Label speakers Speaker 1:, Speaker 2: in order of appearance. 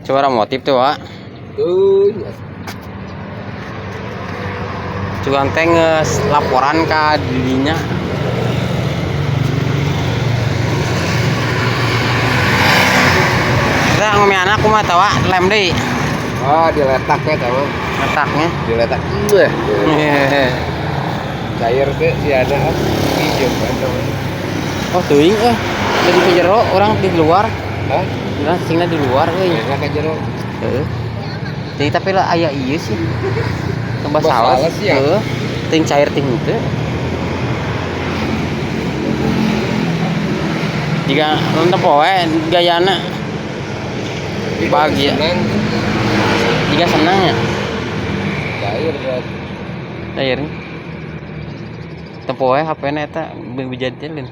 Speaker 1: Suara motif tuh, Wak.
Speaker 2: Tuh.
Speaker 1: Cuman teh geus laporan ka didinya. Kita ngomeana kumaha tah, Wak? Lem deui.
Speaker 2: Ah, diletak ya tah mah.
Speaker 1: Letaknya.
Speaker 2: Diletak. Beuh. Cair teh si ada hijau kan.
Speaker 1: Oh, teuing euy. Lebih ke jero orang di luar.
Speaker 2: Hah?
Speaker 1: Nah, cicingna di luar euy.
Speaker 2: Kayaknya ke jero.
Speaker 1: Heeh. Jadi tapi lah aya ieu sih. Tambah
Speaker 2: Tambah
Speaker 1: salah
Speaker 2: sales ya?
Speaker 1: Heeh. Ting cair ting henteu. Jika lentep poe gayana bahagia.
Speaker 2: Senang.
Speaker 1: Jika senang ya.
Speaker 2: Cair berarti.
Speaker 1: Cair. Tempo we HP-na eta bejadian.